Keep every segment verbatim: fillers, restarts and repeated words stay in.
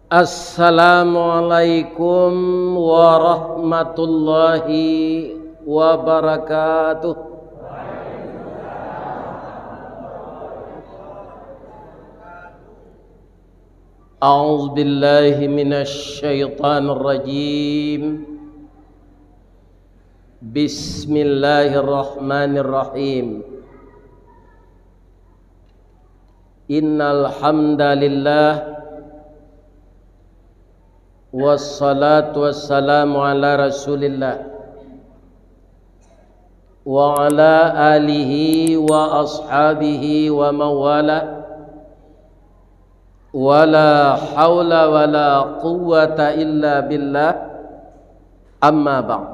Assalamualaikum warahmatullahi wabarakatuh. A'udzubillahi minasyaitonirrajim. Bismillahirrahmanirrahim. Innal hamdalillah, wassalatu wassalamu ala Rasulillah, wa ala alihi wa ashabihi wa mawala. Wala haula wala quwwata illa billah. Amma ba'd.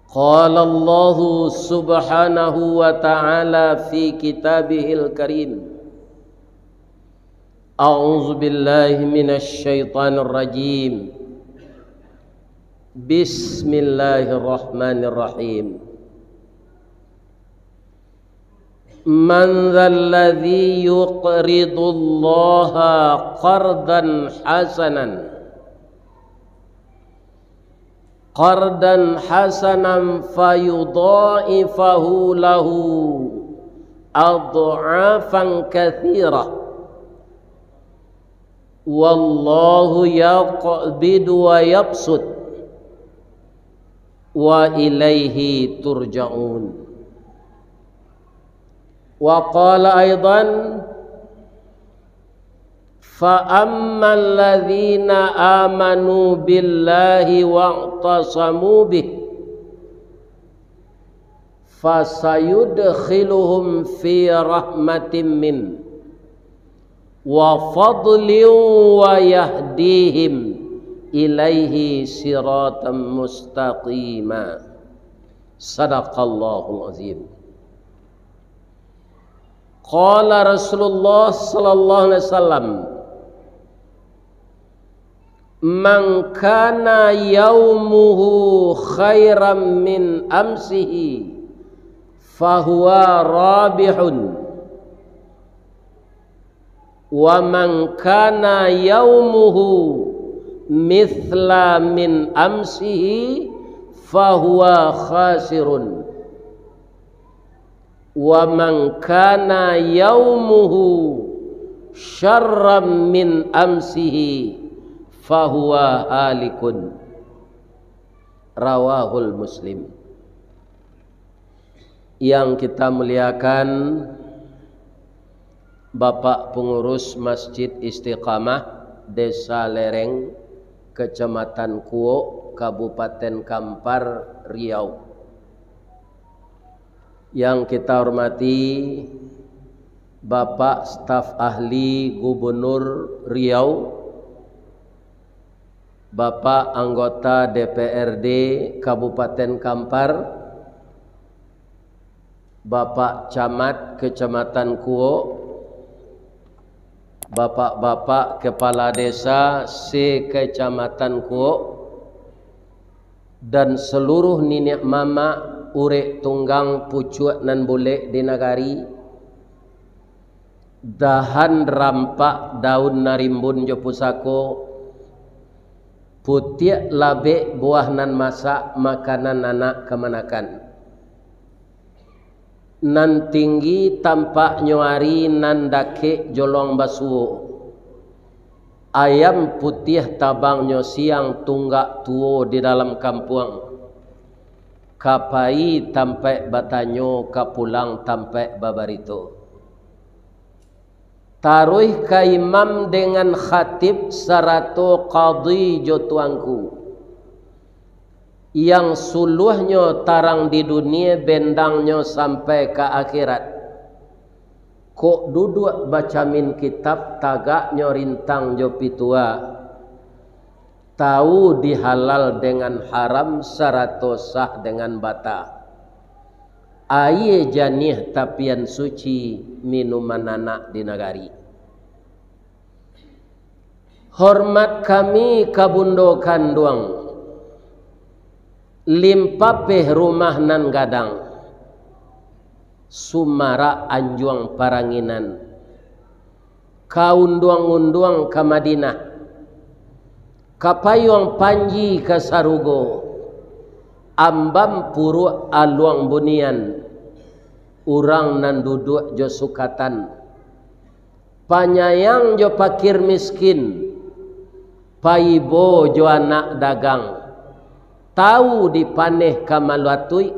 Qala Allahu subhanahu wa ta'ala fi kitabihil karim. A'udzu billahi minasy syaithanir rajim. Bismillahirrahmanirrahim. Man dzalladzi yuqridullaha qardan hasanan, qardan hasanan fayudha'ifahu lahu adh'afan katsirah. Wallahu yaqbidu wa yabsut, wa ilaihi turja'un. Wa qala aidan, fa ammal ladzina amanu billahi wa'tasamu bih, fasayudkhiluhum fi rahmatim min, wa fadlin, wa yahdihim ilaihi siratan mustaqima. Sadaqallahul azim. Qala Rasulullah sallallahu alaihi wasallam, man kana yaumuhu khairan min amsihi, fahuwa rabihun. Wa man kana yaumuhu mitsla min amsihi, fahuwa khasirun. Wa man kana yaumuhu syarran min amsihi, fahuwa halikun. Rawahul Muslim. Yang kita muliakan, Bapak Pengurus Masjid Istiqamah Desa Lereng, Kecamatan Kuok, Kabupaten Kampar, Riau. Yang kita hormati Bapak Staf Ahli Gubernur Riau, Bapak Anggota D P R D Kabupaten Kampar, Bapak Camat Kecamatan Kuok, Bapak-bapak Kepala Desa se-Kecamatan Kuok, dan seluruh niniak mamak, urek tunggang, pucuak nan bulek di nagari, dahan rampak, daun nan rimbun jo pusako, putiak labek, buah nan masak, makanan anak kamanakan. Nan tinggi tampaknyo ari, nan dakek jolong basuo. Ayam putiah tabangnyo siang, tunggak tuo di dalam kampuang. Ka pai tampaik batanyo, ka pulang tampaik babarito. Taruih ka imam dengan khatib sarato kadhi jo tuanku, yang suluahnyo tarang di dunie, bendangnyo sampai ka akhirat. Kok duduak bacamin kitab, tagaknyo rintang jo pitua. Tau di halal dengan haram, sarato sah dengan bata. Aia janiah tapian suci, minuman anak di nagari. Hormat kami ka bundo kanduang, limpapeh rumah nan gadang, sumarak anjuang paranginan, Ka unduang-unduang ka Madinah, ka payuang panji ka sarugo, ambam puruak aluang bunian, urang nan duduak jo sukatan, panyayang jo pakir miskin, paibo jo anak dagang, tau di paneh ka maluatuik,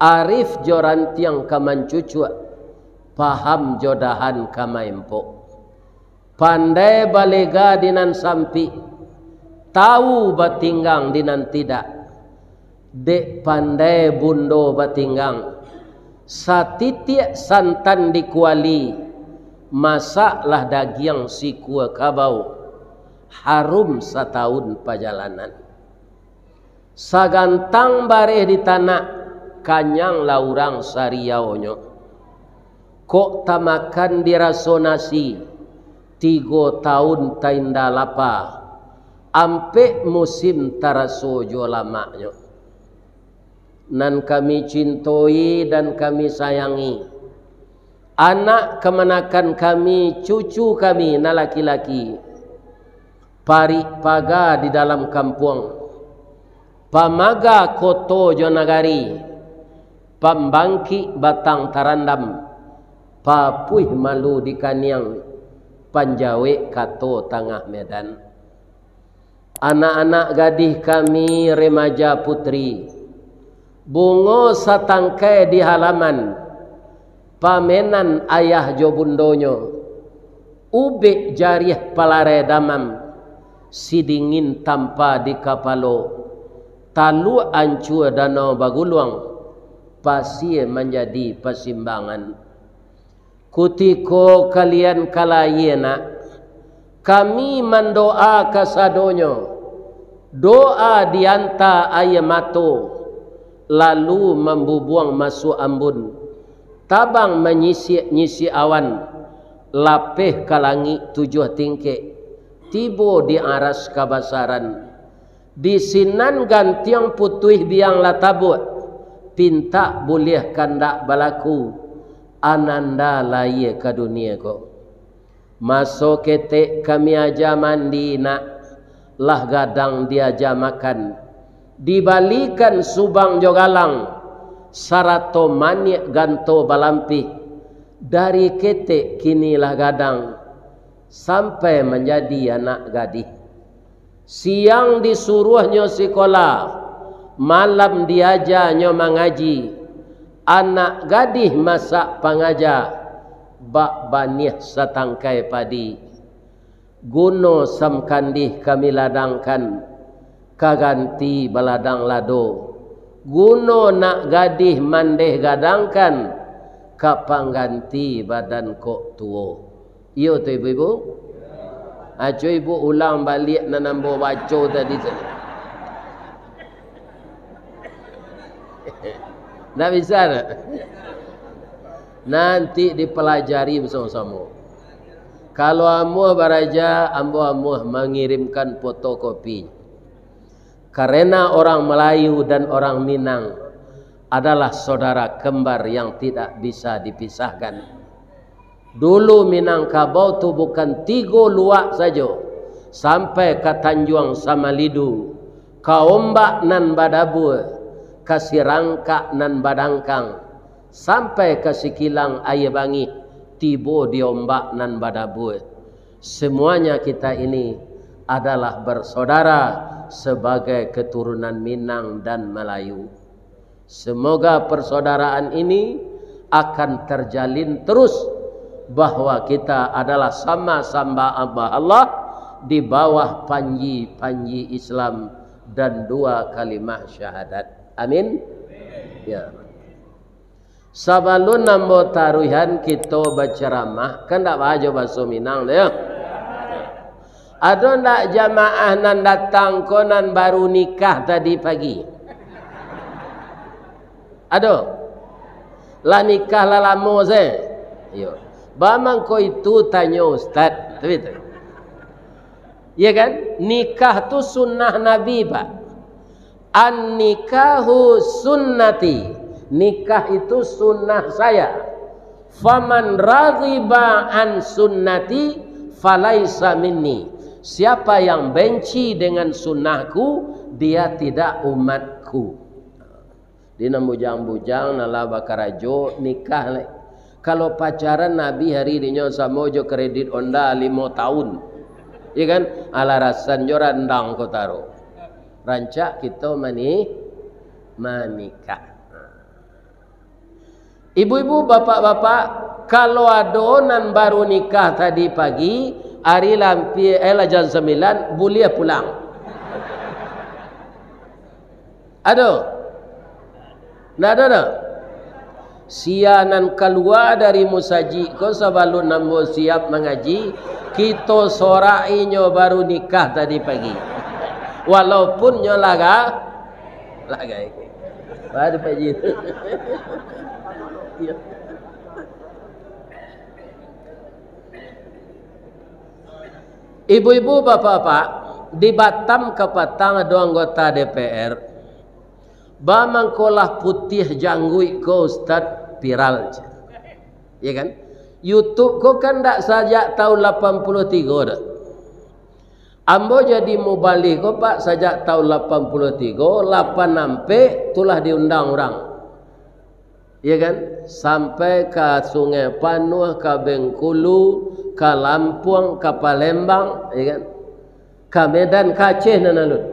arif jo rantiang ka mancucuak, paham jo dahan ka maempok. Pandai balega di nan sampik, tau batinggang di nan tidak. Dek pandai bundo batinggang, satitiak santan di kuali, masaklah dagiang sikua kabau, harum satahun pajalanan. Sagantang bareh di tanak, kanyanglah urang sariaunyo. Kok tamakan diraso nasi, tigo taun tainda lapa, ampek musim taraso jo lamaknyo. Nan kami cintoi dan kami sayangi, anak kamanakan kami, cucu kami nan laki-laki, parik paga di dalam kampuang, pamaga koto jo nagari, pambangkik batang tarandam, papuih malu di kaniang, panjawek kato tangah medan. Anak-anak gadih kami, remaja putri, bungo satangkai di halaman, pamenan ayah jo bundonyo, ubek jariah palarai damam, sidingin tampa di kapalo, taluak ancua danau baguluang, pasie manjadi pasimbangan. Kutiko kalian ka layie nak, kami mandoa kasadonyo, doa dianta aia mato, lalu mambubuang masuak ambun, tabang manyisiak-nyisiak awan, lapeh ka langik tujuah tingkek, tibo di aras kabasaran. Di sinan gantiang putuih biang lah tabuak, pintak buliah kandak balaku, ananda layie ka dunie ko. Maso ketek kami aja mandi nak, lah gadang diaja makan, dibalikan subang jo galang, sarato maniak ganto balampih, dari ketek kini lah gadang, sampai manjadi anak gadih. Siang disuruahnyo sikola, malam diajanyo mangaji. Anak gadih masak pangaja, bak baniah satangkai padi. Guno samkandih kami ladangkan, ka ganti baladang lado. Guno nak gadih mandeh gadangkan, ka pangganti badan kok tuo. Iyo tu, ibu-ibu? Aco ibu ulang baliak nan ambo baco tadi tu. Ndak bisa, ndak? Nanti dipelajari bersama-sama. Kalau amuah baraja, ambo amuah mangirimkan fotokopi. Karena orang Melayu dan orang Minang adalah saudara kembar yang tidak bisa dipisahkan. Dulu Minangkabau tu bukan tigo luak sajo, sampai ka Tanjuang Samalidu, ka Ombak nan Badabua, ka Sirangkak nan Badangkang, sampai ka Sikilang Aia Bangih, tibo di Ombak nan Badabua. Semuanya kita ini adalah bersaudara sebagai keturunan Minang dan Melayu. Semoga persaudaraan ini akan terjalin terus, bahwa kita adalah sama-sama hamba Allah di bawah panji-panji Islam dan dua kalimah syahadat. Amin. Ya. Sabalun ambo taruihan kito bacaramah, kan ndak baa jo baso Minang tu, yo? Ado ndak jamaah nan datang ko nan baru nikah tadi pagi? Ado? Lah nikah lah lamo se? Yo. Baa mangko itu, tanyo ustaz. Tapi tu. Ya kan? Nikah tu sunnah Nabi, Pak. "An-nikahu sunnati." Nikah itu sunnah saya. "Faman raghiba an sunnati falaisa minni." Siapa yang benci dengan sunnahku, dia tidak umatku. Di nan bujang-bujang, nan lah bakarajo, nikah lai. Kalau pacaran, Nabi hari dinyo samo jo kredit Honda limo tahun. Ya kan? Alah rasan jo randang kota ro. Rancak kito mani-, manikah. Ibu-ibu, bapak-bapak, kalau ado nan baru nikah tadi pagi, ari lampia, eh, lah jam sambilan, buliah pulang. Ado? Ndak ado doh? Sia nan kalua dari musajik ko sabalun ambo siap mangaji, kito sorak inyo baru nikah tadi pagi. Walaupun nyo laga-, lagai. Baru pagi. Ibu-ibu, bapak-bapak, di Batam kapatang ado anggota D P R, ba mangko lah putiah jangguik ko, Ustaz, viral, cek. Ya kan? YouTube ko kan ndak sajak tahun lapan puluh tigo doh. Ambo jadi mubalig ko, Pak, sajak tahun lapan puluh tigo, lapan ampek, tu lah diundang urang. Ya kan? Sampai ka Sungai Panuah, ka Bengkulu, ka Lampuang, ka Palembang, ya kan? Ka Medan, ka Aceh nan alun.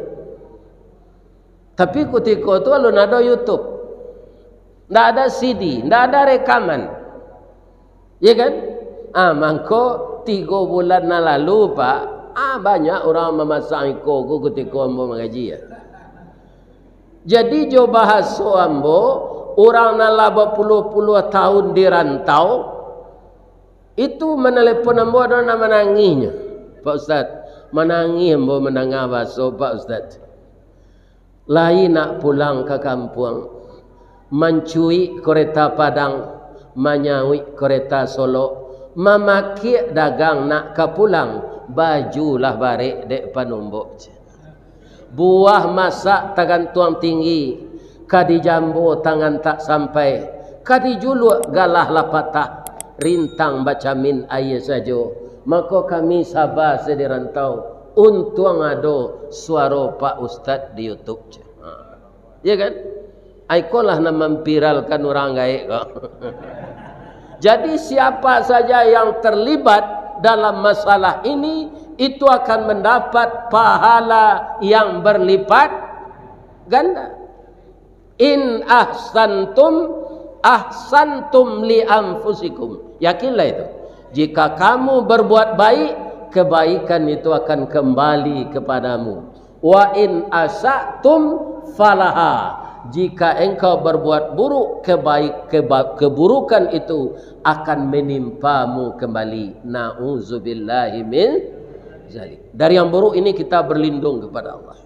Tapi kutiko tu alun ado YouTube. Ndak ada C D, ndak ada rekaman. Ya kan? Ah, mangko tigo bulan nan lalu, Pak, ah, banyak urang mamasang iko ko kutiko ambo mangaji, ya. Jadi, jo bahaso ambo, urang nan lah bapuluah-puluah tahun di rantau, itu manelepon ambo, ado nan manangihnyo, "Pak Ustaz, manangih ambo mandanga bahaso Pak Ustaz. Lai nak pulang ka kampuang, mancuik kareta Padang, manyauik kareta Solok, mamakiak dagang nak ka pulang, baju lah barek dek panumbok." Buah masak tagantuang tinggi, ka dijambo tangan tak sampai, ka dijuluak galah lah patah, rintang bacamin aia sajo, mako kami saba se di rantau, untuang ado suaro Pak Ustaz di YouTube, cek. Ha. Ya kan? Ikolah nan mampiralkan urang gaek ko. Jadi, siapa saja yang terlibat dalam masalah ini, itu akan mendapat pahala yang berlipat ganda. "In ahsantum, ahsantum li anfusikum." Yakinlah itu. Jika kamu berbuat baik, kebaikan itu akan kembali kepadamu. "Wa in asa'tum falaha." Jika engkau berbuat buruk, kebaik-, keba-, keburukan itu akan menimpamu kembali. Na'udzubillahi min zalik. Dari yang buruk ini kita berlindung kepada Allah.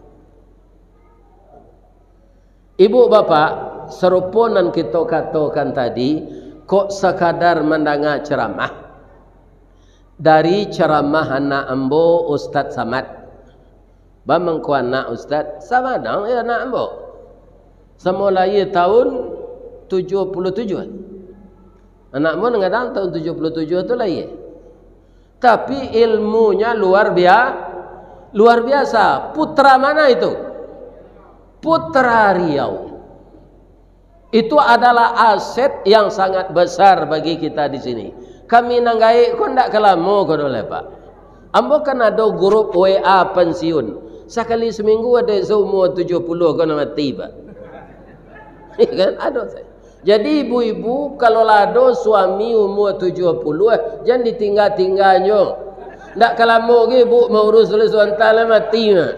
Ibu bapak, sarupo nan kito katokan tadi, kok sakadar mandanga ceramah, dari ceramah anak ambo, Ustaz Samad. Ba mangko anak Ustaz, sabanang yo anak ambo. Samo lahia tahun tujuah puluah tujuah. Anak ambo nan gadang tahun tujuah puluah tujuah tu lahia. Tapi ilmunya luar bia-, luar biasa. Putra mana itu? Putra Riau. Itu adalah aset yang sangat besar bagi kita di sini. Kami nan gaek ko ndak ka lamo ko doh lai, Pak. Ambo kan ado grup W A pensiun. Sakali seminggu ado seumur tujuah puluah ko nan mati, Pak. Ya kan? Ado. Jadi ibu-ibu, kalau lah ado suami umur tujuah puluah, jan ditingga-tingganyo. Ndak ka lamo ge ibu maurus oleh suanta lah mati mah.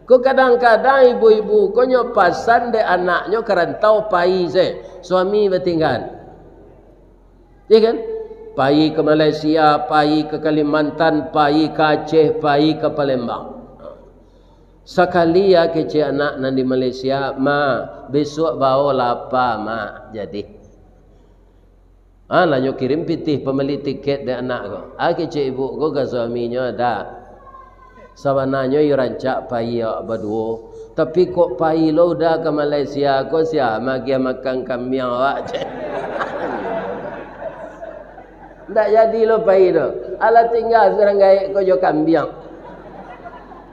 Ko kadang-kadang ibu-ibu ko nyo pasan dek anaknyo ka rantau pai se, suami batinggan. Ya kan? Pai ka Malaysia, pai ka Kalimantan, pai ka Aceh, pai ka Palembang. Sakali ya kecek anak nan di Malaysia, "Ma, bisuak bao lapa, Ma." Jadi. Ah, lah nyo kirim pitih pambali tiket dek anak ko. Ah, kecek ibu ko ka suaminyo, "Dak. Sabananyo iyo rancak pai awak baduo, tapi kok pai lo Uda ka Malaysia ko, sia magiah makan kambiang awak, cek. Ndak jadi lo pai tu. Alah tingga surang gaek ko jo kambiang.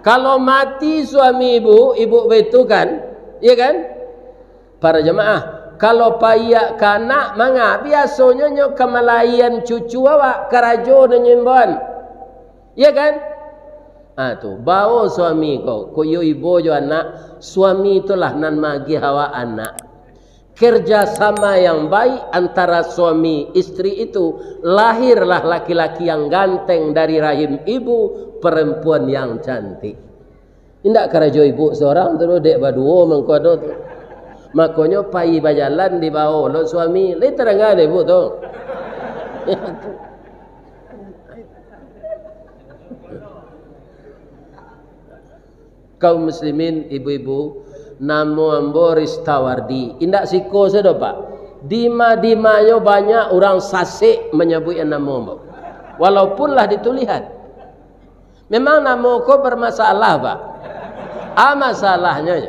Kalau mati suami ibu, ibu baitu kan? Iya kan? Para jamaah, kalau paiak ka anak, manga? Biasonyo nyo ka malaian cucu awak, karajo nyo imbauan. Iya kan? Ah, tu, bao suami ko, ko iyo ibo jo anak, suami itulah nan magiah awak anak. Kerjasama yang baik antara suami istri itu, lahirlah laki-laki yang ganteng dari rahim ibu, perempuan yang cantik. Indak karajo ibu surang tu, dek baduo mangko ado tu. Makonyo pai bajalan dibao lo suami. Lai tadanga dek ibu tu. Kaum muslimin, ibu-ibu, namo ambo Ristawardi. Indak siko sajo, Pak. Dima-dimanyo banyak urang sasek manyabuik namo ambo. Walaupun lah ditulihan. Memang namo ko bermasalah, Pak. A, masalahnyo,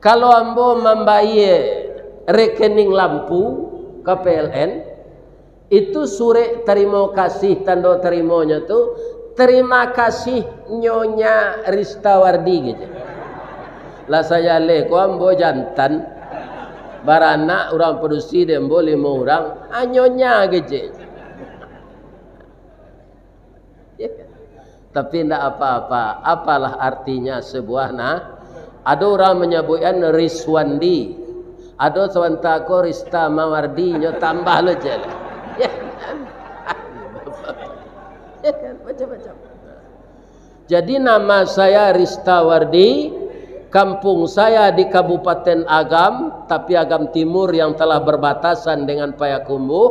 kalau ambo mambayie rekening lampu ka P L N, itu surek tarimo kasih, tando tarimonyo tu, "Terima kasih, Nyonya Ristawardi," gitu. Lah sajaleh ko ambo jantan, baranak urang padusi dek ambo limo urang, a, Nyonya kecek. Tapi ndak apa-apa. Apalah artinya sebuah na-, ado urang manyabuikan Riswandi. Ado sabanta ko Rista Mawardi, nyo tambah lo je lah. Ya kan? Macam-macam. Jadi nama saya Rista Wardi, kampung saya di Kabupaten Agam, tapi Agam Timur yang telah berbatasan dengan Payakumbuh.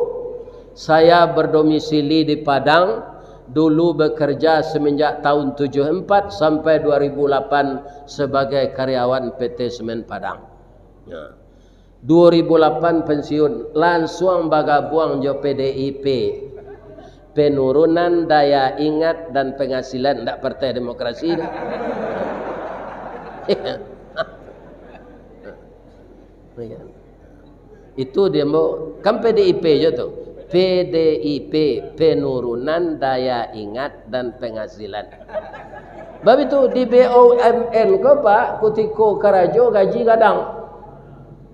Saya berdomisili di Padang, dulu bekerja semenjak tahun tujuh empat sampai dua ribu lapan sebagai karyawan P T Semen Padang. Ya. Dua ribu lapan pensiun, lansuang bagabuang jo P D I P. Penurunan daya ingat dan penghasilan, ndak Partai Demokrasi tu. Itu dia mau, kan P D I P je tu. P D I P, penurunan daya ingat dan penghasilan. Bab itu di B U M N ko, Pak, kutiko karajo gaji gadang.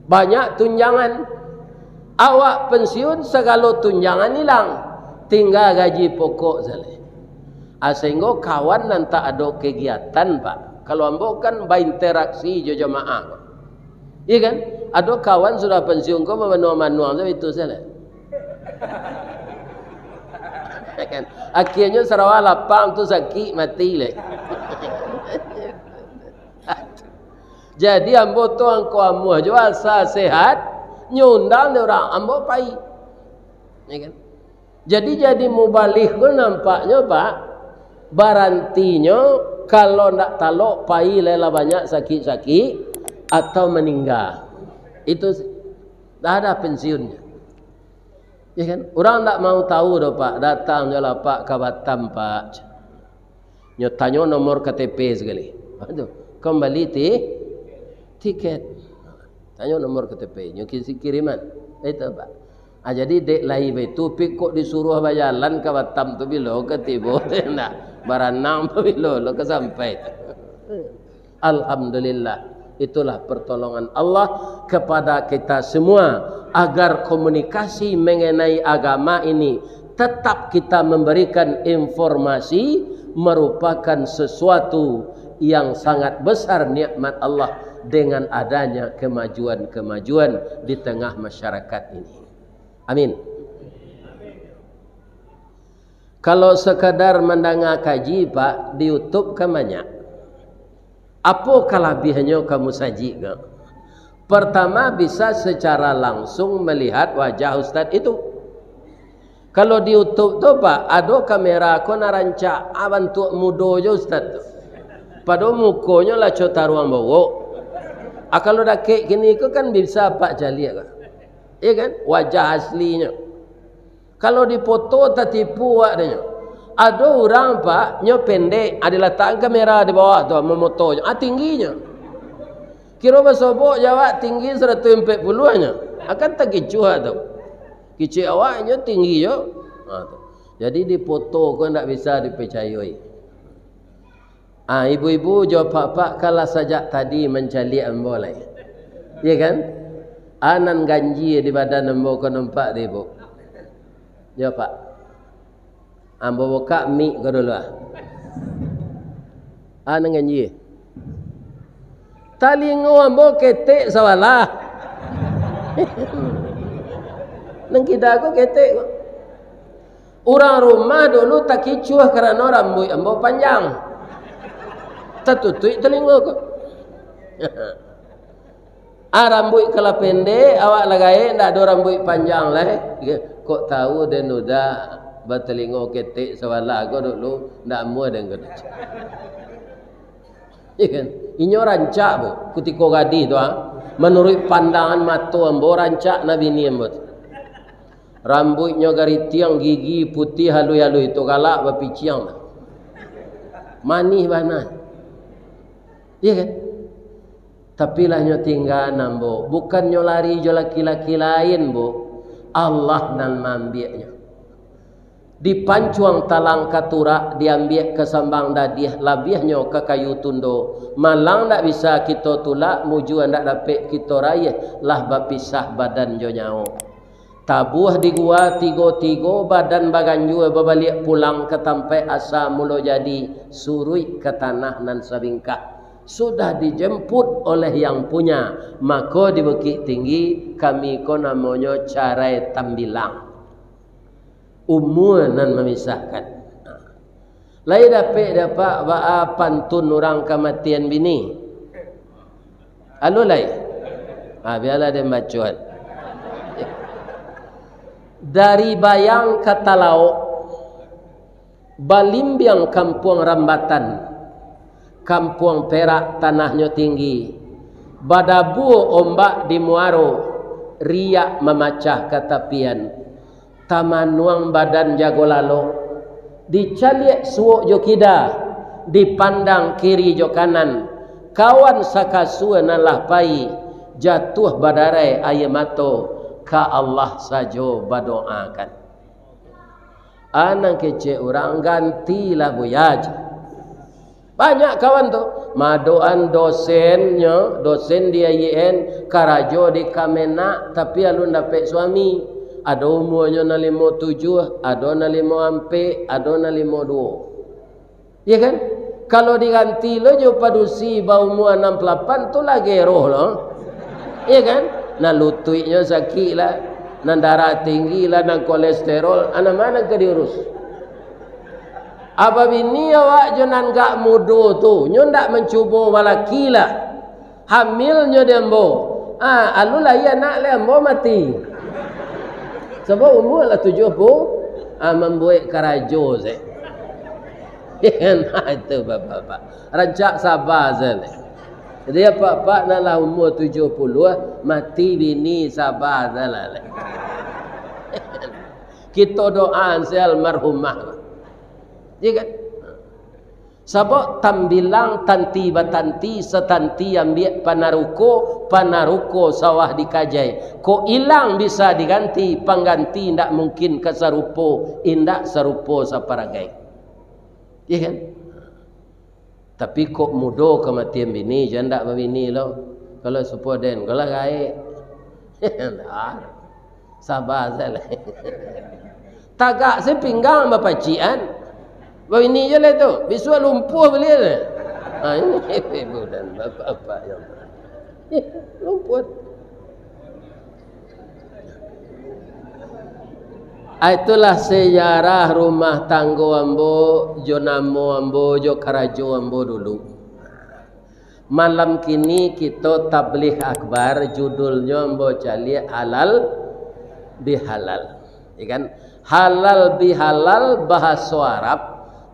Banyak tunjangan. Awak pensiun, sagalo tunjangan ilang. Tingga gaji pokok sajo. Ah, sahinggo kawan nan tak ado kegiatan, Pak. Kalau ambo kan bainteraksi jo jamaah, Pak. Iya kan? Ado kawan sudah pensiun ko mamanuang-manuang sajo itu sajo. Kan? Akhirnyo sarawa lapang tu sakik mati leh. Jadi ambo tu angko amuah jo asa sehat, nyo undang dek urang, ambo pai. Ya kan? Jadi, jadi mubalig ko nampaknyo, Pak, barantinyo kalau ndak talok pai lai lah banyak sakik-sakik atau maningga. Itu s-, dah ada pensiunnyo. Ya kan? Urang ndak mau tahu doh, Pak. Datang jo lah, Pak, ka Batam, Pak. Nyo tanyo nomor K T P sakali. Aduh, kembali ti-, tiket. Tanyo nomor K T P, nyo kisi kiriman. Itu, Pak. Ah, jadi dek lai baitu, pi kok disuruah bajalan ka Batam tu bilo ka tibo tu, nah, baranang tu bilo lo ka sampai tu. Alhamdulillah, itulah pertolongan Allah kepada kita semua, agar komunikasi mengenai agama ini tetap kita memberikan informasi, merupakan sesuatu yang sangat besar nikmat Allah dengan adanya kemajuan-kemajuan di tengah masyarakat ini. Amin. Kalau sekadar mandanga kaji, Pak, di YouTube kan banyak. Apo kalabiahnyo ka musajik ko? Pertama, bisa secara langsung melihat wajah ustaz itu. Kalau di YouTube tu, Pak, ado kamera ko nan rancak, ah, bantuak mudo jo ustaz tu. Padahal mukonyo laco taruang bawok. Ah, kalau dakek kini ko kan bisa Apak caliak ko. Iya kan? Wajah aslinyo. Kalau di foto tatipu awak dek nyo. Ado urang, Pak, nyo pendek, ado latakan kamera di bawah tu, mamotonyo. Ah, tingginyo. Kiro basobok jo awak tinggi saratuih ampek puluahnyo. Akan takicuah tu. Kicik awaknyo tinggi jo. Ha, tu. Jadi di foto ko ndak bisa dipicayoi. Ah, ibu-ibu jo apak-apak, kalah sajak tadi mancaliak ambo lai. Iya kan? Ah, nan ganjia di badan ambo ko nampak dek ibu. Yo, Pak. Ambo bukak mik ko dulu, ah. Ah, nan ganjia. Talingo ambo ketek sabalah. Nan kida ko ketek ko. Urang rumah dulu takicuah karano rambuik ambo panjang. Tatutuik talingo ko. Ah, rambuik ka lah pendek, awak lah gaek, ndak ado rambuik panjang lai. Kok tahu den Uda batalingo ketek sabalah ko dulu, ndak amuah den ko. Iya kan? Inyo rancak, Bu, kutiko gadih tu, ah. Manuruik pandangan mato ambo, rancak nah bini ambo tu. Rambuiknyo garitiang, gigi putiah aluih-aluih tu, galak bapiciang tu. Manih bana. Iya kan? Tapi lah nyo tinggaan ambo, bukannyo lari jo laki-laki lain, Bu. Allah nan maambiaknyo. Dipancuang talang ka turak, diambiak ka sambang dadiah, labiahnyo ka kayu tundo. Malang ndak bisa kito tulak, mujua ndak dapek kito raiah, lah bapisah badan jo nyawo. Tabuah di gua tigo-tigo, badan baganjua babaliak pulang ka tampaik asa mulo jadi, suruik ka tanah nan sabingkah. Sudah dijemput oleh yang punya, mako di Bukik Tinggi, kami ko namonyo carai tambilang. Umua nan mamisahkan. Lai dapek dek apak baa pantun urang kamatian bini? Alun lai? Ha, bialah den bacoan. Dari Bayang ka Talaok, balimbiang kampuang Rambatan, kampuang perak tanahnyo tinggi, badabua ombak di muaro, riak mamacah ka tapian. Tamanuang badan jago lalok, dicaliak suok jo kida, dipandang kiri jo kanan, kawan sakasua nan lah pai, jatuah badarai aia mato, ka Allah sajo badoakan. Anang kecek urang, gantilah buya. Banyak kawan tu, madoan dosennyo, dosen di I I N, karajo di Kemenag, tapi alun dapek suami. Ado umuanyo nan limo tujuah, ado nan limo ampek, ado nan limo duo. Iya kan? Kalau diganti lo jo padusi baumua anam puluah lapan, tu lah geroh lo. Iya kan? Nan lutuiknyo sakik lah, nan darah tinggi lah, nan kolesterol, a nan ma nan ka diurus? Apo bini awak jo nan agak mudo tu, nyo ndak mancubo balaki lah. Hamilnyo di ambo. Ah, alun lahia anak lai ambo mati. Sabab umua lah tujuah puluah, ah, mambuek karajo se. Nah, itu bapak-bapak. Rancak saba se lai. Jadi apak-apak nan lah umua tujuah puluah, mati bini, saba se lah lai. Kito doaan se almarhumah. Iya kan? Sabab tambilang tanti batanti, satanti ambiak panaruko, panaruko sawah dikajai. Kok ilang bisa diganti, pangganti indak mungkin ka sarupo, indak sarupo saparagai. Iya kan? Tapi kok mudo kamatian bini, jan ndak babini lo. Kalau supo den, kalau gaek. Ndak. Saba salah. Tagak se pinggang bapacikan. Babini je lah tu. Bisuak lumpuah baliak tu. Ha, ini ibu dan bapak-bapak yang lumpuah. Ah, itulah sejarah rumah tanggo ambo, jo namo ambo, jo karajo ambo dulu. Malam kini kito tabligh akbar, judulnyo ambo caliak halal bihalal. Ya kan? Halal bihalal bahaso Arab,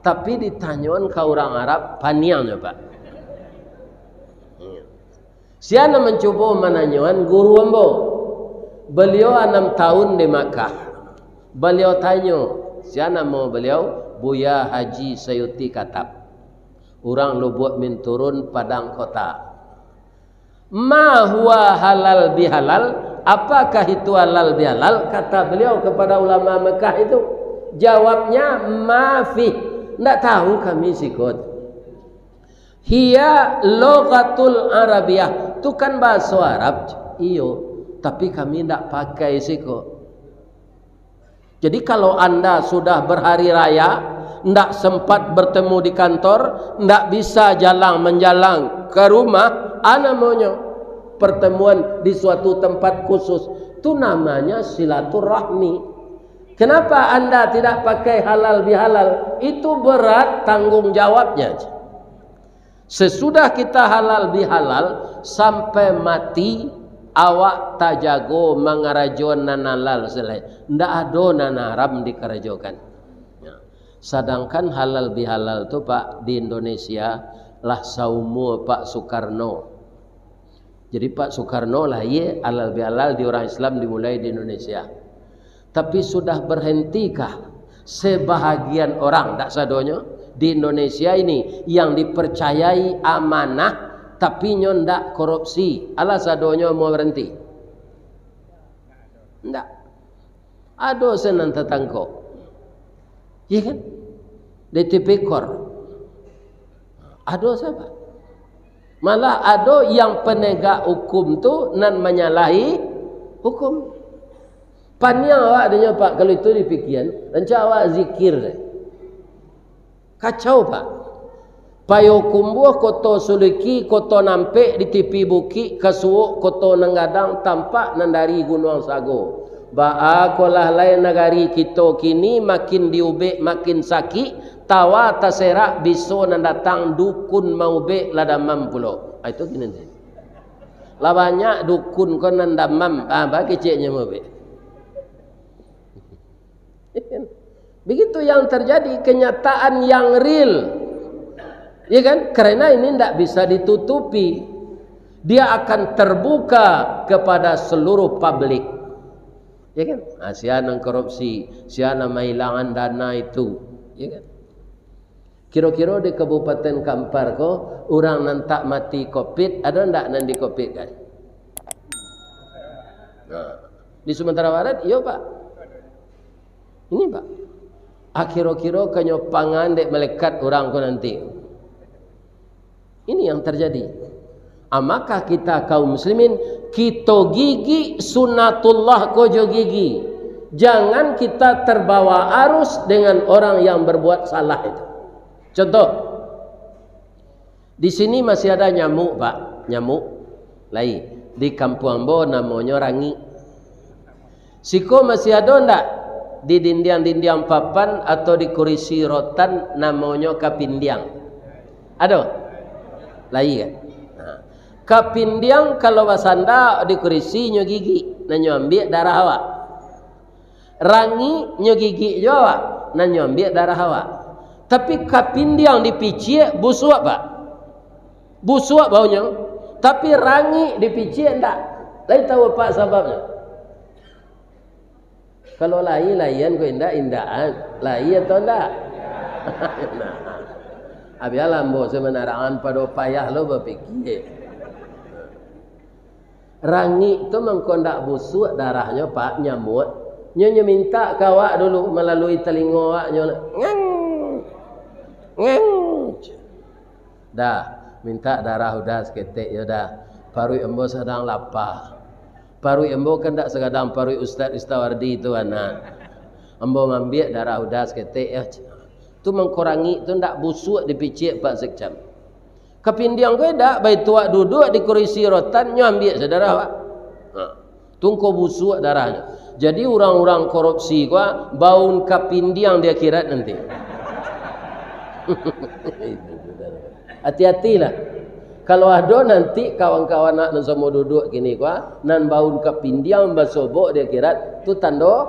tapi ditanyoan ka urang Arab, paniang nyo, Pak. Sia nan mancubo mananyoan guru ambo. Baliau anam taun di Makkah. Baliau tanyo, Sia namo baliau? Buya Haji Sayuti Katab. Urang Lubuak Minturun, Padang Kota. Ma huwa halal bihalal? Apakah itu halal bihalal? Kata beliau kepada ulama Mekah itu, jawabnya, ma fih. Ndak tahu kami siko. Hiya lughatul Arabiyah. Tu kan bahaso Arab. Iyo, tapi kami ndak pakai siko. Jadi, kalau anda sudah berhari raya, ndak sempat bertemu di kantor, ndak bisa jalang menjalang ke rumah, a namonyo pertemuan di suatu tempat khusus, tu namanya silaturahmi. Kenapa anda tidak pakai halal bihalal? Itu berat tanggung jawabnya. Sesudah kita halal bihalal, sampai mati, awak tajago mangarajoan nan halal se lai. Ndak ado nan haram dikarajokan. Ya. Sadangkan halal bihalal tu, Pak, di Indonesia lah saumua Pak Soekarno. Jadi, Pak Soekarno lahia halal bihalal di urang Islam dimulai di Indonesia. Tapi sudah berhentikah sebahagian orang, dak sadonyo, di Indonesia ini yang dipercayai amanah, tapi nyo ndak korupsi? Alah sadonyo mau berhenti? Ndak. Ado se nan tatangkok. Iya kan? Di tipikor. Ado se, Pak. Malah ado yang penegak hukum tu nan manyalahi hukum. Paniang awak dinyo, Pak, kalau itu dipikian, rancak awak zikir deh. Kacau, Pak. Payokumbuah, Koto Suliki, Koto Nampek, di tipi bukik, ka suok Koto Nan Gadang, tampak nan dari Gunuang Sago. Baa ko lah lai nagari kito kini, makin diubek makin sakik, tawa taserak, biso nan datang dukun maubek lah damam pulo. Ah, itu kini ni. Lah banyak dukun ko nan damam, ah, baa keceknyo maubek. Begitu yang terjadi, kenyataan yang real. Ya kan? Karena ini ndak bisa ditutupi. Dia akan terbuka kepada seluruh publik. Ya kan? Ah, sia nan korupsi, sia nan mahilangan dana itu. Ya kan? Kiro-kiro di Kabupaten Kampar ko, urang nan tak mati covid, ado ndak nan di covid kan? Nah, di Sumatera Barat, iyo, Pak. Ini, Pak. Ah, kiro-kiro kanyo pangan dek malaikat urang ko nanti. Ini yang terjadi. Ah, maka kita kaum muslimin, kito gigik sunatullah ko jo gigi. Jangan kita terbawa arus dengan orang yang berbuat salah itu. Contoh, di sini masih ada nyamuk, Pak. Nyamuk. Lai. Di kampuang ambo namonyo rangik. Siko masih ado ndak? Di dindiang-dindiang papan atau di kurisi rotan namonyo kapindiang. Ado? Lai kan? Nah. Kapindiang kalau basanda di kurisi nyo gigik, nah nyo ambiak darah awak. Rangik nyo gigik jo awak, nah nyo ambiak darah awak. Tapi kapindiang dipiciak, busuak, Pak. Busuak baunyo, tapi rangik dipiciak ndak. Lai tahu, Pak, sababnyo? Kalau lai, laian ko indak, indakan. Lai atau ndak? Nah. Abialah ambo sabananyo pado payah lo bapikia. Rangik tu mangko ndak busuak darahnyo, Pak, nyamuak. Nyo, nyo mintak ka awak dulu malalui talingo awak, nyo, "Ngang! Ngang!" Dah, mintak darah udah saketek, yo dah. Paruik ambo sadang lapa. Paruik ambo kan ndak sagadang paruik Ustaz Ristawardi tu, anak. Ambo mambiak darah udah saketek, yo. Tu mangko rangik tu ndak busuak dipiciak, Pak Sekcam. Kapindiang ko indak, baitu awak duduak di kurisi rotan, nyo ambiak se darah awak. Ha. Tu mangko busuak darahnyo. Jadi urang-urang korupsi ko, baun kapindiang di akhirat nanti. Hati-hatilah. Kalau ado nanti kawan-kawan awak nan samo duduak kini ko, nan baun kapindiang basobok di akhirat, tu tando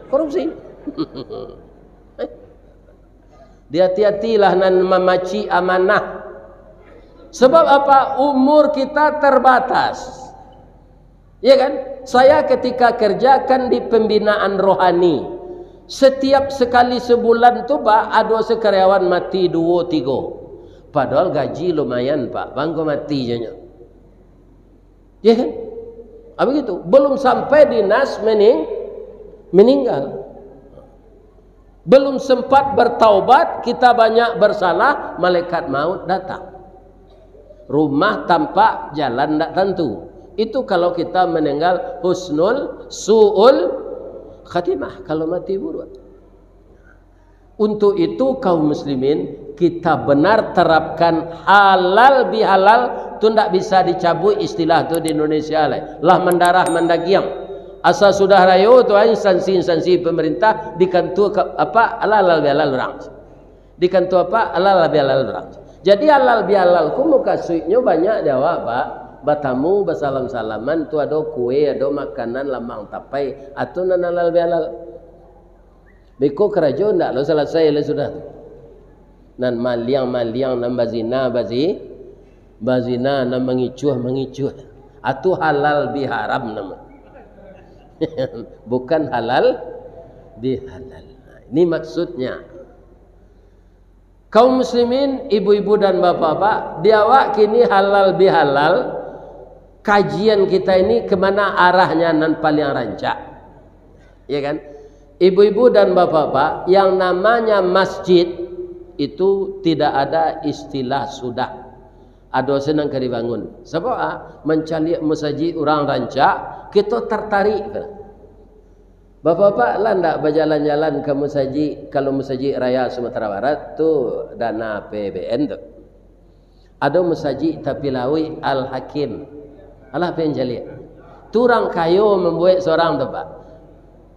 korupsi. Dihati-hatilah nan mamacik amanah. Sebab apa? Umur kita terbatas. Ya kan? Saya ketika kerjakan di pembinaan rohani, Setiap sekali sebulan tu, Pak, ado se karyawan mati duo, tigo. Padahal gaji lumayan, Pak. Bangko mati je nyo. Ya kan? Ah, begitu. Belum sampai dinas mening-, meninggal. Belum sempat bertaubat, kita banyak bersalah, malaikat maut datang. Rumah tampak jalan ndak tantu. Itu kalau kita meninggal husnul, su'ul khatimah, kalau mati buruk. Untuk itu, kaum muslimin, kita benar terapkan halal bihalal tu, ndak bisa dicabuik istilah tu di Indonesia lai. Lah mandarah mandagiang. Asa sudah rayo tu, instansi-instansi pemerintah di kantua ka-, apa, halal bihalal urang. Di kantua apa, halal bihalal urang. Jadi halal bihalal ko mukasuiknyo banyak di awak, Pak. Batamu, basalam-salaman, tu ado kue, ado makanan, lamang tapai, atau nan halal bihalal. Beko karajo ndak lo salasai lah sudah tu. Nan maliang-maliang, nan bazina, bazi-, bazina, nan mangicuah-mangicuah. Atu halal biharam nama. Bukan halal bihalal. Nah, ini maksudnya. Kaum muslimin, ibu-ibu dan bapak-bapak, di awak kini halal bihalal, kajian kita ini kemana arahnya nan paling rancak. Ya kan? Ibu-ibu dan bapak-bapak, yang namanya masjid itu tidak ada istilah sudah. Ado se nan ka dibangun. Sabab, ah, mancaliak musajik urang rancak, kito tartarik. Bapak-bapak lah ndak bajalan-jalan ka musajik, kalau musajik raya Sumatera Barat tu dana A P B N tu. Ado musajik tapi lauik Al-Hakim. Alah pen caliak. Tu urang kayo mambuek sorang tu, Pak.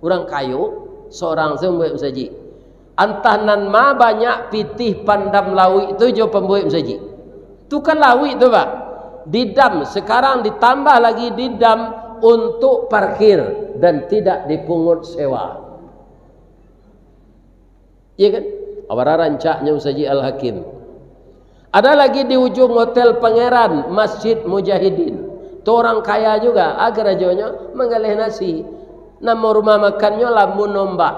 Urang kayo sorang se mambuek musajik. Antah nan ma banyak pitih pandam lauik tu jo pambuek musajik. Tu kan lauik tu, Pak. Didam, sekarang ditambah lagi didam untuk parkir dan tidak dipungut sewa. Iya kan? Awara rancaknyo Musajik Al-Hakim. Ada lagi di ujung Hotel Pangeran, Masjid Mujahidin. Tu orang kaya juga, ah, karajonyo manggaleh nasi. Namo rumah makannyo Lamun Ombak.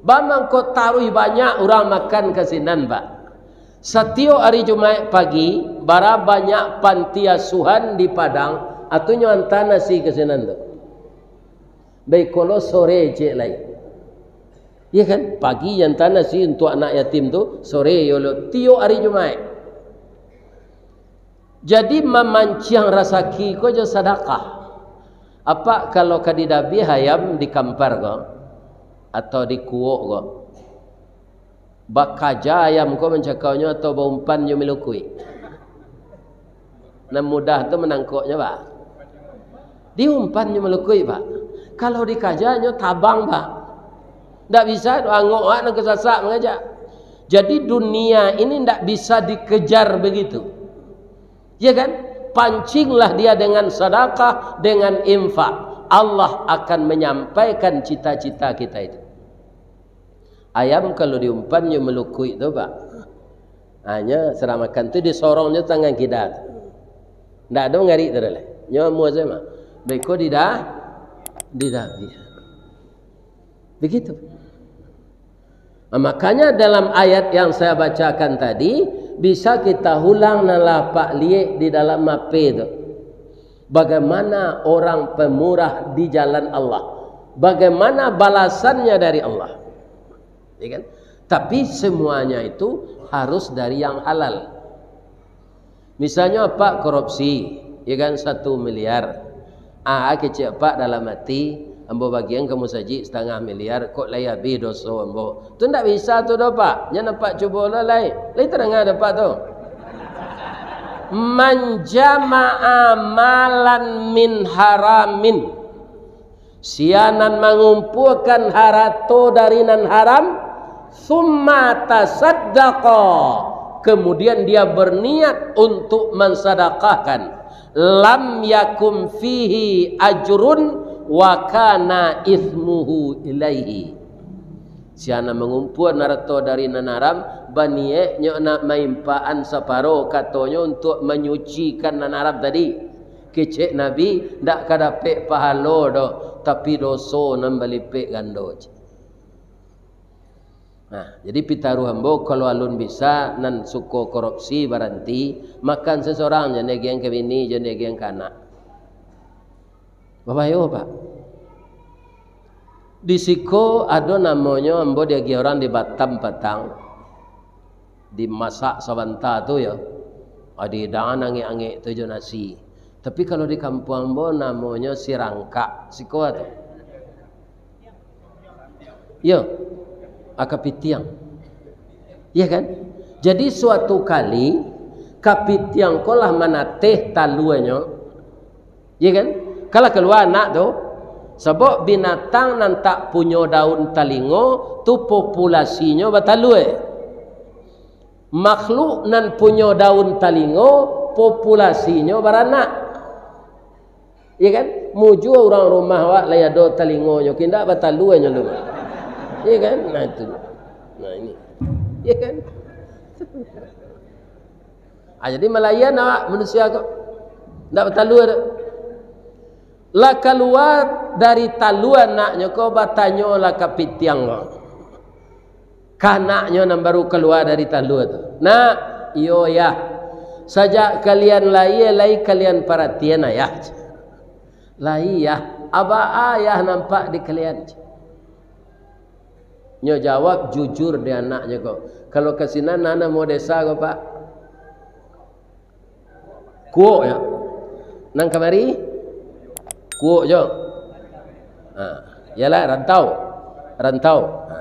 Bamangko taruih banyak urang makan ka sinan, Pak. Satiok ari Jumaik pagi, bara banyak panti asuhan di Padang, atunyo anta nasi ka sinan tu. Baikolo sore cek lai. Iya kan? Pagi anta nasi untuak anak yatim tu, sore yo lo tiok ari Jumaik. Jadi, mamanciang rasaki ko jo sadakah. Apak kalau ka didabiah ayam di kampar ko, atau di kuok ko, bakaja ayam ko mancakaunyo atau baumpan jo milukuik? Nan mudah tu manangkoknyo, Pak. Diumpan jo milukuik, Pak. Kalau dikaja nyo tabang, Pak. Ndak bisa, angok awak nan kasasak mangajak. Jadi, dunia ini ndak bisa dikejar begitu. Ya kan? Pancinglah dia dengan sadakah, dengan infak. Allah akan menyampaikan cita-cita kita itu. Ayam kalau diumpan nyo milukuik tu, Pak. Hanya sarah makan tu disorong nyo tangan kida tu. Ndak ado ngarik tu lai. Nyo amuah sajo mah. Beko didah, didabiah. Begitu. Nah, makanya dalam ayat yang saya bacakan tadi, bisa kita ulang nan lah Apak liek di dalam H P tu. Bagaimana orang pemurah di jalan Allah? Bagaimana balasannya dari Allah? Ya kan? Tapi semuanya itu harus dari yang halal. Misalnyo Apak korupsi, ya kan, satu miliar. Ah, kecek Apak dalam ati, ambo bagian ka musajik satangah miliar, kok lai abih doso ambo. Tu ndak bisa tu doh, Pak. Nyo Apak cubo lah lai. Lai tadanga dek Apak tu. Man jama'a malan min haramin. Sia nan mangumpuakan harato dari nan haram, summa tasaddaqa, kemudian dia berniat untuk mansadakahkan, lam yakun fihi ajrun wa kana itsmuhu ilaihi. Sia nan mangumpuan harato dari nan haram, banieknyo nak maimpaan saparo katonyo untuak manyucikan nan haram tadi. Kecek Nabi, ndak ka dapek pahalo doh, tapi doso nan balipek gando. Nah, jadi pitaruah ambo, kalau alun bisa, nan suko korupsi baranti, makan sesorang, jan diagiahan ka bini, jan diagiahan ka anak. Babayo, Pak. Di siko ado namonyo ambo diagiah urang di Batam patang. Dimasak sabanta tu yo. Adi dan angek-angek tu jo nasi. Tapi kalau di kampuang ambo namonyo sirangkak. Siko tu. Yo, a kapitiang. Iya kan? Jadi suatu kali, kapitiang ko lah manateh taluanyo. Iya kan? Kalah kalua anak tu. Sabab binatang nan tak punyo daun talingo tu populasinyo batalua. Makhluk nan punyo daun talingo populasinyo baranak. Iya kan? Mujua urang rumah awak lai ado talingonyo, kok indak batalua nyo lu. Iya kan? Nah itu. Nah ini. Iya kan? Ah, jadi malayan awak manusia ko. Ndak batalua doh. Lah kalua dari talua anaknyo ko, batanyolah kapitiang ko. Ka anaknyo nan baru kalua dari talua tu. Nak, iyo yah. Sajak kalian lahia lai kalian paratian ayah. Lai yah. A baa ayah nampak di kalian. Nyo jawab jujur di anaknyo ko. Kalau ka sinan, nan namo desa ko, Pak? Kuok, yo. Nan kamari? Kuok jo. Ha, iyalah, rantau. Rantau. Ha.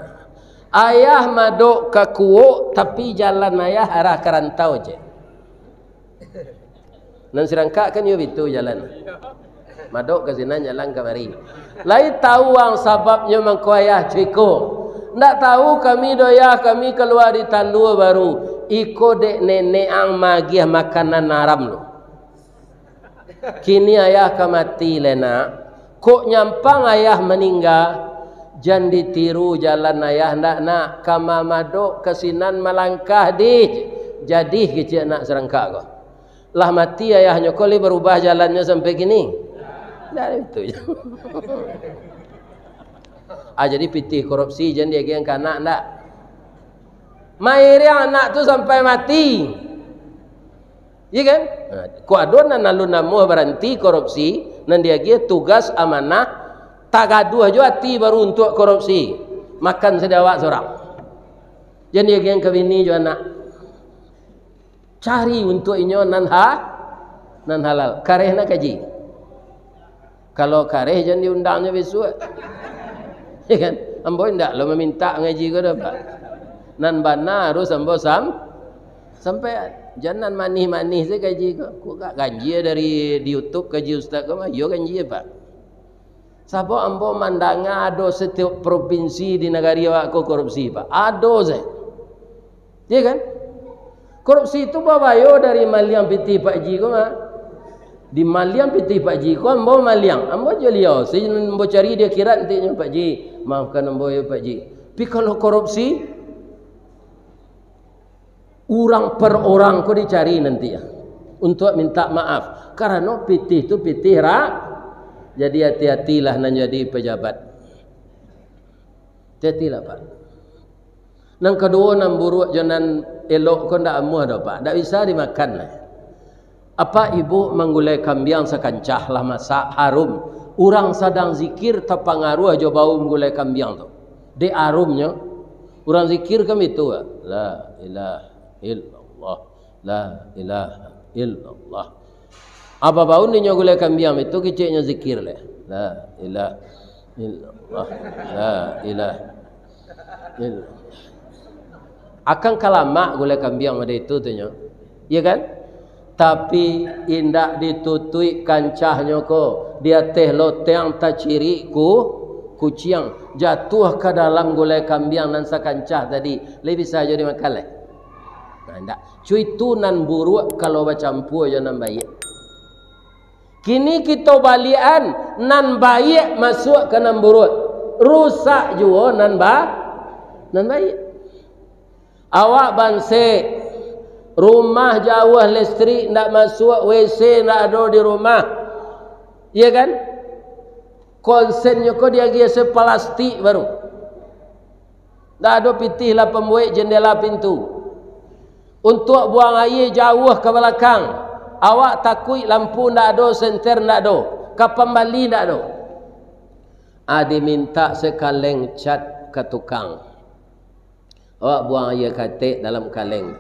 Ayah madok ka Kuok, tapi jalan ayah arah ka rantau je. Nan sirangkak kan yo bitu jalan. Madok ka sinan jalan kamari. Lai tahu ang sababnyo mangko ayah ceko? Ndak tahu kami doh yah, kami kalua di talua baru. Iko dek nenek ang magiah makanan haram tu. Kini ayah ka mati lai nak. Kok nyampang ayah maningga, jan ditiru jalan ayah ndak nak. Ka mamadok ka sinan malangkah dih. Jadih kecek anak sirangkak ko. Lah mati ayahnyo ko, lai barubah jalannyo sampai kini? Ndak ado itu. Ah, jadi pitih korupsi jan diagiahan ka anak, ndak? Mairiang anak tu sampai mati. Iya kan? Nah, kok ado nan alun namuah baranti korupsi, nan diagiah tugas amanah, tagaduah jo ati baru untuak korupsi. Makan sadek awak surang. Jan diagiahan ka bini jo anak. Cari untuak inyo nan ha-, nan halal. Kareh nak kaji. Kalau kareh, jan diundangnyo bisuak. Ya kan? Ambo indak lo mamintak ngaji ko doh, Pak. Nan bana harus ambo sam-, sampaian. Jan nan manih-manih se kaji ko. Ko gak ganjia dari di YouTube kaji ustaz ko mah. Iyo ganjia, Pak. Sabab ambo mandanga ado satiok propinsi di nagari awak ko korupsi, Pak. Ado se. Iya kan? Korupsi tu babayo dari maliang pitih Pak Ji ko mah. Di maliang pitih Pak Ji ko, ambo maliang. Ambo jo liau, si ambo cari di akhirat nantinyo, Pak Ji. Maafkan ambo yo, Pak Ji. Tapi kalau korupsi, urang per orang ko dicari nanti ya, untuak minta maaf. Karano pitih tu pitih ra-, jadi hati-hatilah nan jadi pejabat. Hati-hatilah, Pak. Nan kaduo, nan buruak jo nan elok ko ndak amuah doh, Pak. Ndak bisa dimakan lai. Apak ibuk manggulai kambiang sakancah lah masak, harum. Urang sadang zikir tapangaruah jo bau manggulai kambiang tu. Dek harumnyo, urang zikir kan bitu, Pak. La ilaha illallah. La ilaha illallah. Apo baun inyo gulai kambiang itu, keceknyo zikir leh. La ilaha illallah. La ilaha illallah. Akan ka lamak gulai kambiang mode itu tu nyo. Iya kan? Tapi indak ditutuik kancahnyo ko, di ateh loteng tacirik ku-, kuciang, jatuah ka dalam gulai kambiang nan sakancah tadi. Lai bisa jo dimakan lai. Nah, indak. Cuitu nan buruak kalau bacampua jo nan baiak. Kini kito baliakan, nan baiak masuak ka nan buruak, rusak juo nan ba-, nan baiak. Awak bansek, rumah jauah, listrik ndak masuak, W C ndak ado di rumah. Iya kan? Konsennyo ko diagiah se palastik baru. Ndak ado pitih lah pambuek jendela pintu. Untuak buang aia jauah ka balakang. Awak takuik lampu ndak ado, senter ndak ado, ka pambali ndak ado. A, dimintak se kaleng cat ka tukang. Awak buang aia katek dalam kaleng.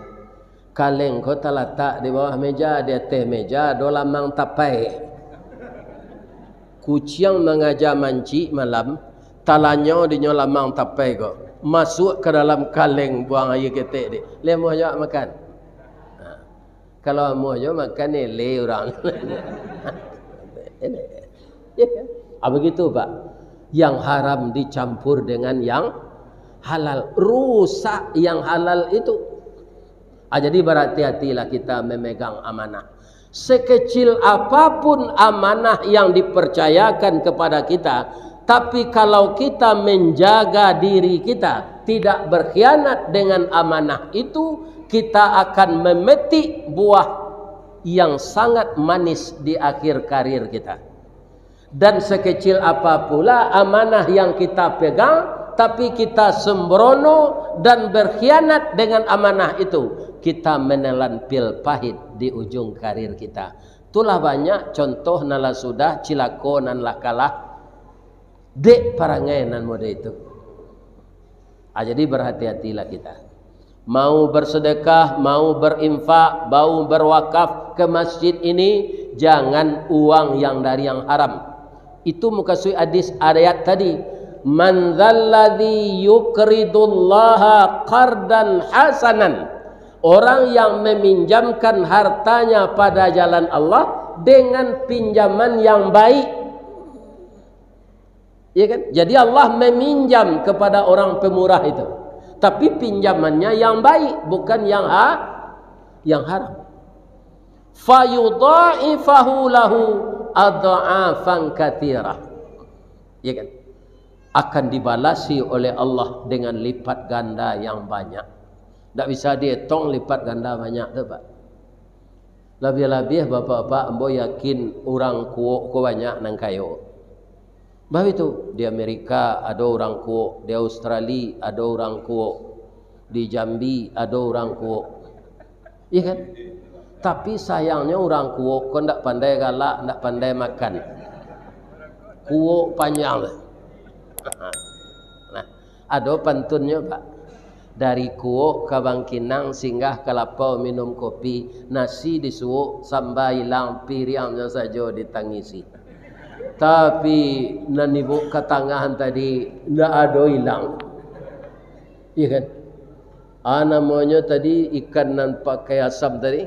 Kaleng ko talatak di bawah meja, di ateh meja ado lamang tapai. Kuciang mangaja mancik malam, talanyau dinyo lamang tapai ko, masuak ka dalam kaleng buang aia ketek dek. Lai amuah jo awak makan? Ha. Kalau amuah jo makan, eleh urang. Ah, begitu, Pak. Yang haram dicampur dengan yang halal, rusak yang halal itu. Ah, jadi, berhati-hatilah kita memegang amanah. Sekecil apapun amanah yang dipercayakan kepada kita, tapi kalau kita menjaga diri kita, tidak berkhianat dengan amanah itu, kita akan memetik buah yang sangat manis di akhir karir kita. Dan sekecil apa pula amanah yang kita pegang, tapi kita sembrono dan berkhianat dengan amanah itu, kita menelan pil pahit di ujung karir kita. Itulah banyak contoh nan lah sudah cilako, nan lah kalah dek parangai nan model itu. Ah, jadi berhati-hatilah kita. Mau bersedekah, mau berinfak, mau berwakaf ke masjid ini, jangan uang yang dari yang haram. Itu mukasuik hadis ayat tadi. "Man dzalladzi yuqridullaha qardan hasanan." Orang yang meminjamkan hartanya pada jalan Allah dengan pinjaman yang baik. Iya kan? Jadi Allah meminjam kepada orang pemurah itu. Tapi pinjamannya yang baik, bukan yang ha-, yang haram. "Fayudha'ifahu lahu adha'afan katsirah." Iya kan? Akan dibalasi oleh Allah dengan lipat ganda yang banyak. Ndak bisa dietong lipat ganda banyak tu, Pak. Labiah-labiah, bapak-bapak, ambo yakin urang Kuok ko banyak nan kayo. Baitu, di Amerika ado urang Kuok, di Australia ado urang Kuok, di Jambi ado urang Kuok. Iya kan? Tapi sayangnyo urang Kuok ko ndak pandai galak, ndak pandai makan. Kuok panjang. Nah, ado pantunnyo, Pak. Dari Kuok ka Bangkinang, singgah ka Lapau minum kopi, nasi disuok, samba ilang, piriangnyo sajo ditangisi. Tapi nan ibo ka tangahan tadi, ndak ado ilang. Iya kan? Ah, namonyo tadi ikan nan pakai asam tadi.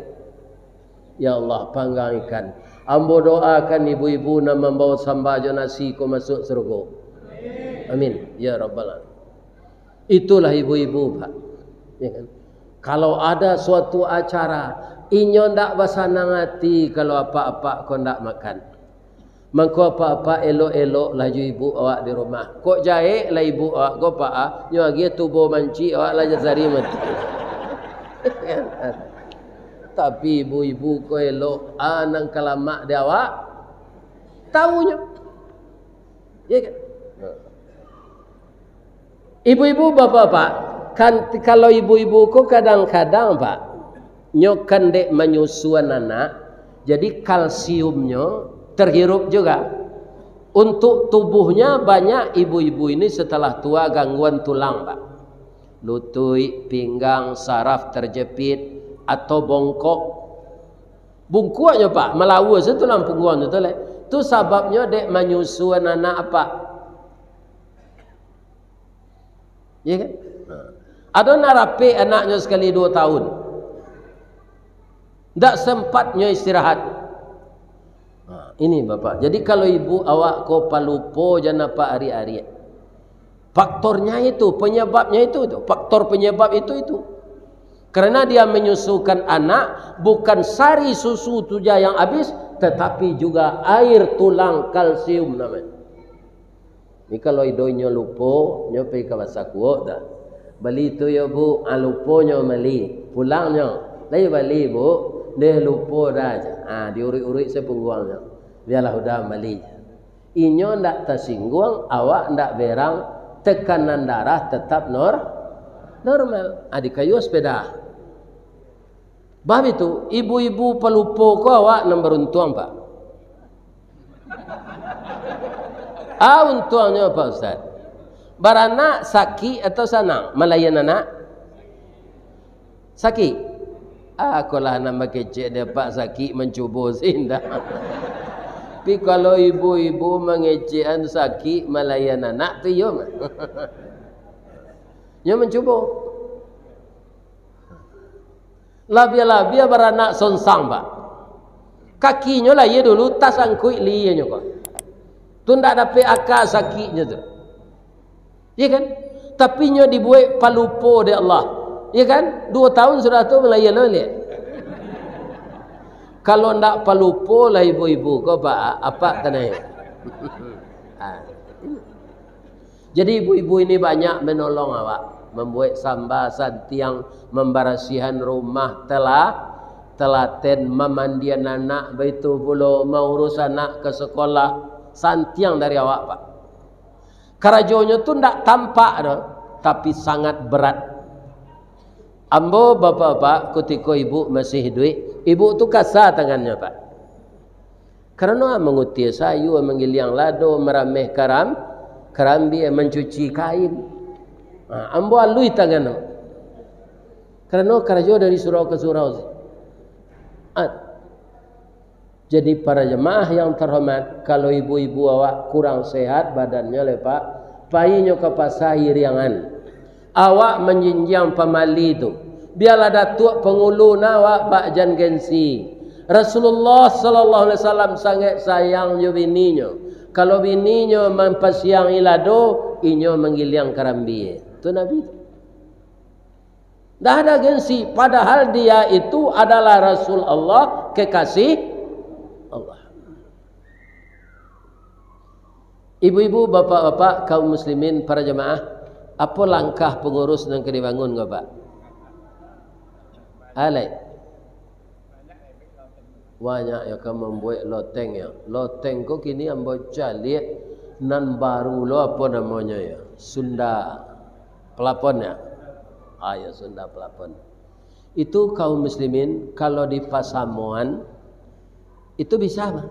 Ya Allah, panggang ikan. Ambo doakan ibu-ibu nan mambawa samba jo nasi ko masuak surugo. Amin. Ya Rabbal Alamin. Itulah ibu-ibu, Pak. Ya kan? Kalau ada suatu acara, inyo ndak basanang ati kalau apak-apak ko ndak makan. Mangko apak-apak elok-elok lah jo ibu awak di rumah. Kok jahek lah ibu awak ko, Pak, ah, nyo agiah tubo mancik awak lah jasari mati. Tapi ibu-ibu ko elok, ah, nan ka lamak di awak, taunyo. Iya kan? Ibu-ibu, bapak-bapak, kan, kalau ibu-ibu ko kadang-kadang, Pak, nyo kan dek manyusuan anak, jadi kalsiumnyo terhirup juga. Untuk tubuhnya banyak ibu-ibu ini setelah tua gangguan tulang, Pak. Lutuik, pinggang, saraf terjepit, atau bongkok. Bungkuaknyo, Pak, malawa se tulang pungguangnyo tu, leh. Tu sababnyo dek manyusuan anak, Pak. Iya kan? Nah. Ado nan rapek anaknyo sakali duo tahun. Ndak sempatnyo istirahat. Nah, ini, Bapak. Jadi, kalau ibu awak ko palupo, jan apak ariak-ariak. Faktornya itu, penyebabnya itu, itu. Faktor penyebab itu, itu. Karena dia menyusukan anak, bukan sari susu tu ja yang habis, tetapi juga air tulang, kalsium namanya. Ni kalau ido inyo lupo, nyo pai ka Pasar Kuok dah. "Bali tu yo, Bu." Ah, lupo nyo mali. Pulang nyo, "Lai bali, Bu?" "Deh, lupo dah." Ah, diuruik-uruik se pungguangnyo. Bialah udah mali. Inyo ndak tasingguang, awak ndak berang, tekanan darah tetap nor-, normal. Ah, dikayuah sepeda. Bab itu, ibu-ibu palupo ko awak nan baruntuang, Pak. Ah, untuangnyo, Pak Ustaz. Baranak sakik atau sanang malayan anak? Sakik. Ah, akolah nan bakecek dek Pak sakik mancubo si indak. Tapi kalau ibu-ibu mangecekan sakik malayan anak tu, iyo mah. Nyo mancubo. Labiah-labiah baranak sonsang, Pak. Kakinyo lah iyo dulu tasangkuik lienyo ko. Tu ndak dapek aka sakiknyo tu. Iya kan? Tapi nyo dibuek palupo dek Allah. Iya kan? Duo tahun sudah tu malayan lo liek. Kalau ndak palupo lah ibu-ibu ko, Pak, apak tanai. Ah. Jadi ibu-ibu ini banyak menolong awak, mambuek samba, santiang, mambarasihan rumah, tela-, telaten, mamandian anak, baitu pulo maurus anak ka sekolah, santiang dari awak, Pak. Karajonyo tu ndak tampak doh, tapi sangat berat. Ambo, bapak-bapak, kutiko ibu masih iduik, ibu tu kasa tangannyo, Pak. Karano mangutia sayua, manggiliang lado, marameh karam-, karambia, mancuci kain. Ha, ambo aluih tangan tu. Karano karajo dari surau ka surau. Ah. Jadi, para jamaah yang terhormat, kalau ibu-ibu awak kurang sehat badannyo, lai, Pak, painyo ka pasa iriangan. Awak manjinjiang pamali tu. Bialah datuak pangulu nah awak, Pak, jan gengsi. Rasulullah sallallahu alaihi wasallam sangaik sayang jo bininyo. Kalau bininyo mampasiang ilado, inyo manggiliang karambia. Tu Nabi tu. Ndak ada gengsi, padahal dia itu adalah Rasul Allah, kekasih Allah. Ibu-ibu, bapak-bapak, kaum muslimin, para jamaah, apo langkah pangurus nan ka dibangun ko, Pak? Alai. Banyak yo ka mambuek loteng yo. Loteng ko kini ambo caliak nan baru lo, apo namonyo yo? Sunda Pelapon yo. Ah, yo, Sunda Pelapon. Itu kaum muslimin, kalau di pasamoan, itu bisa, Bang.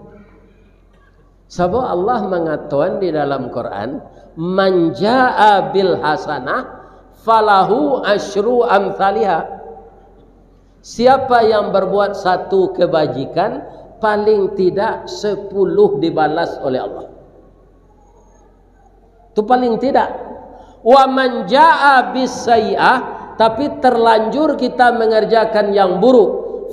Sabab Allah mangatoan di dalam Quran, "Man jaa bil hasanah falahu asyru amsaliha." Siapa yang berbuat satu kebajikan, paling tidak sepuluh dibalas oleh Allah. Itu paling tidak. "Wa man jaa bis sayyi'ah," tapi terlanjur kita mengerjakan yang buruk,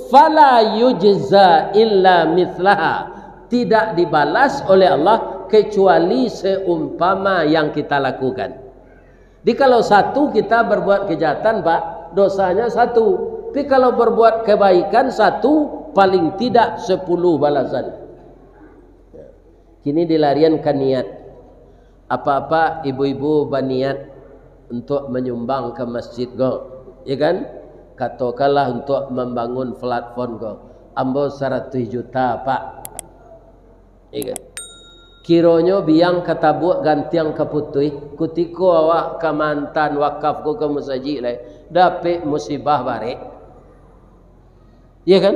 "fala yujza illa mithlaha," tidak dibalas oleh Allah kecuali seumpama yang kita lakukan. Jadi kalau satu kita berbuat kejahatan, Pak, dosanya satu. Tapi kalau berbuat kebaikan satu, paling tidak sepuluh balasan. Kini dilarian ka niat. Apa-apa ibu-ibu baniat untuak manyumbang ka masjid ko, ya kan? Katokanlah untuak mambangun platform ko, ambo saratuih juta, Pak. Ya kan? Kironyo biang ka tabuak, gantiang ka putuih, kutiko awak ka maantaan wakaf ko ka musajik lai, dapek musibah barek. Ya kan?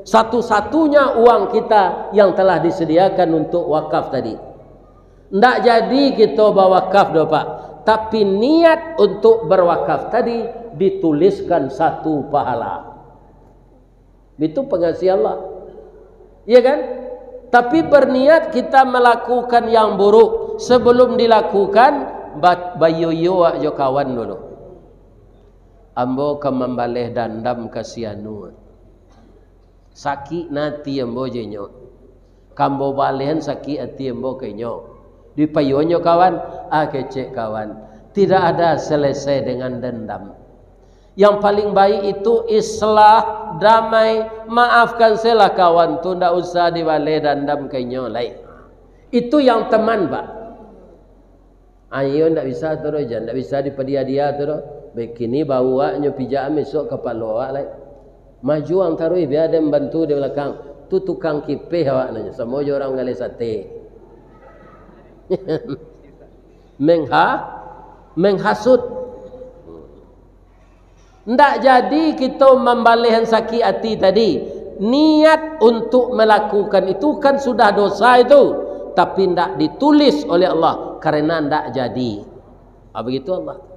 Satu-satunya uang kita yang telah disediakan untuk wakaf tadi. Ndak jadi kito bawakaf doh, Pak. Tapi niat untuk berwakaf tadi dituliskan satu pahala. Itu pengasih Allah. Iya kan? Tapi berniat kita melakukan yang buruk, sebelum dilakukan, ba-, bayoyo awak jo kawan dulu. Ambo ka mambaleh dandam ka si anu. Sakik na ati ambo jo inyo. Ka ambo balehan sakik ati ambo ka inyo. Dipayuanyo kawan, ah, kecek kawan. Tidak ada selesai dengan dendam. Yang paling baik itu islah, damai, maafkan sajolah kawan tu, ndak usah dibaleh dandam ka inyo lai. Itu yang teman, Pak. Ayo ndak bisa tu doh, jan ndak bisa dipadia-dia tu doh. Bakini bau awak nyo pijakan, besok kapalo awak lai. Maju ang taruih, bia den bantu di balakang. Tu tukang kipeh awak nyo, samo jo urang manggaleh sate. Mengha-, menghasut. Ndak jadi kito mambalehan sakik ati tadi. Niat untuk melakukan itu kan sudah dosa itu, tapi ndak ditulis oleh Allah karena ndak jadi. Ah, begitu Allah.